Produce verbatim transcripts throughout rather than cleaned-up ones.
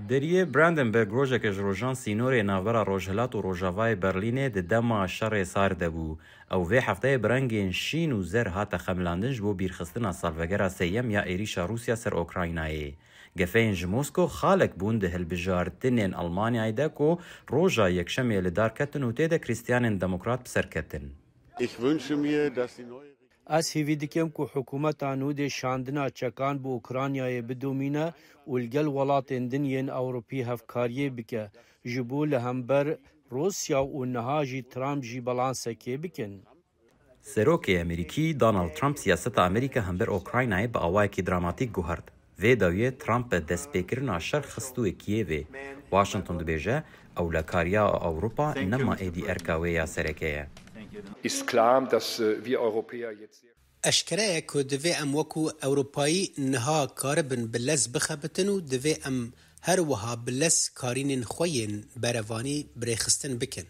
Deriyê Brandenburg rojeke ji rojan sînorê navbera Rojhilat û Rojavayê Berlînê di dema şerê sar de bû. Ew vê hefteyê bi rengên şîn û zer hate xemilandin ji bo bîrxistina salvegera sêyem ya êrîşa Rûsya ser Ukraynayê. Gefeyên ji Mosko xalek bûn di hilbijartinên Almanyayê de ku roja Yekşemê li dar ketin û tê de Krîstiyanên Demokrat bi ser ketin. Ich wünsche mir, dass die neue Ez hîvî dikim ku hikûmeta nû dê şandina çekan bi Ukraynayê bidomîne û li gel welatên din yên Ewropî hevkariyê bike, ji bo li hember Rûsya û niha jî Trump jî balansekê bikin. Serokê Amerîkî Donald Trump siyaseta Amerîka hember Ukraynayê bi awayekî dramatîk guhert. Vê dawiyê Trump bi destpêkirina şer xistûye Kiyevê. Washington dibêje, ewlekariya Ewropa nema êdî erka wê ya sereke ye. Ist klar, dass, äh, wir Europäer jetzt sehr Eşkere ye ku divê em wekû Ewropayî niha karibin bi lez bixebitin û divê em her wiha bi lez karînên xwe yên berevanî birêxistin bikin.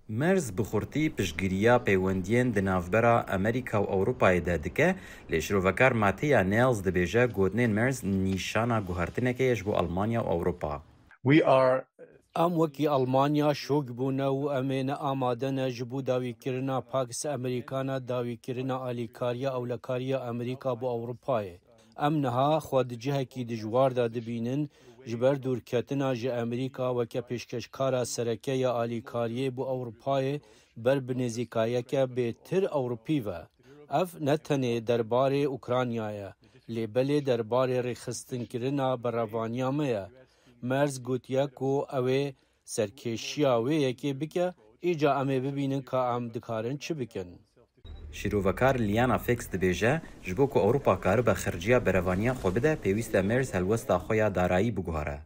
Merz bi xurtî piştgiriya peywendiyên di navbera Amerîka û Ewropayê de dike, lê şirovekar Mattia Nels dibêje, gotinên Merz nîşana guhertinekê ye ji bo Almanya û Ewropa. We are Em wekî Almanya şok bûne û em ê ne amade ne ji bo dawîkirina Pax Americana, dawîkirina alîkariya ewlekariya Amerîka bo Ewropayê. Em niha xwe di cihekî dijwar de dibînin, ji ber dûrketina ji Amerîka weke pêşkêşkara sereke ya alîkariyê bo Ewropayê ber bi nêzîkayeke bêtir Ewropî ve. Ev ne tenê derbarê Ukrayna ye, lê belê derbarê rêxistinkirina berevaniya me ye. Merz gotiye ku ew ê serkêşiya wê yekê bike, îca em ê bibînin ka em dikarin çi bikin. Şîrovekar Liana Fix dibêje, ji bo ku Ewropa karibe xerciya berevaniya xwe bide, pêwîst e Merz helwesta xwe ya darayî biguhere.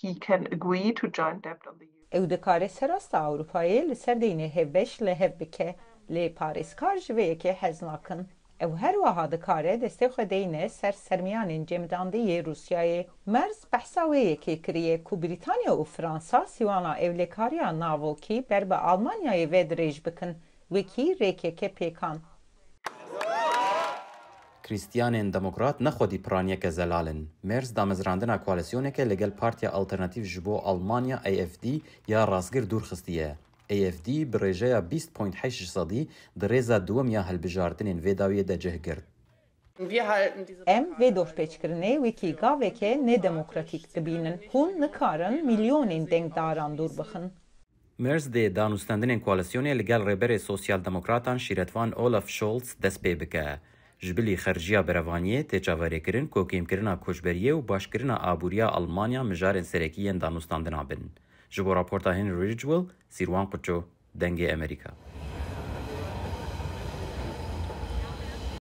He can agree to joint debt on the Ew dikare serasta Ewropayê li ser deynê hevbeş li hev bike, lê parêzkar ji vê yekê hez nakin. Ew her wiha dikare destê xwe deyne ser sermiyanên cemidandî yê Rûsyayê. Merz behsa wê yekê kiriye ku Brîtanya û Fransa sîwana ewlekariya navokî ber bi Almanyayê ve dirêj bikin, wekî rêkeke pêkan. Krîstiyanên Demokrat ne xwedî piraniyeke zelal in. Merz damezrandina koalîsyoneke li gel Partiya Alternatîf ji bo Almanya, A F D, ya rastgir dûr xistiye. A F D bi rêjeya bîst point heşt sedî di rêza duwem ya hilbijartinên vê dawiyê de cih girt. Wir halten diese Em vê dorpêçkirinê wekî gaveke nedemokratîk dibînin. Hûn nikarin milyonên dengdaran dûr bixin. Merz dê danûstendinên koalîsyonê li gel Rêberê Sosyal Demokratan Şîretvan Olaf Scholz dest pê bike. Ji bilî xerciya berevaniyê tê çaverêkirin ku kêmkirina koçberiyê û başkirina aboriya Almanya mijarên serekî yên danûstandina bin. Ji bo raporta Henry Ridgwell, Sîrwan Quço, Dengê Amerîka.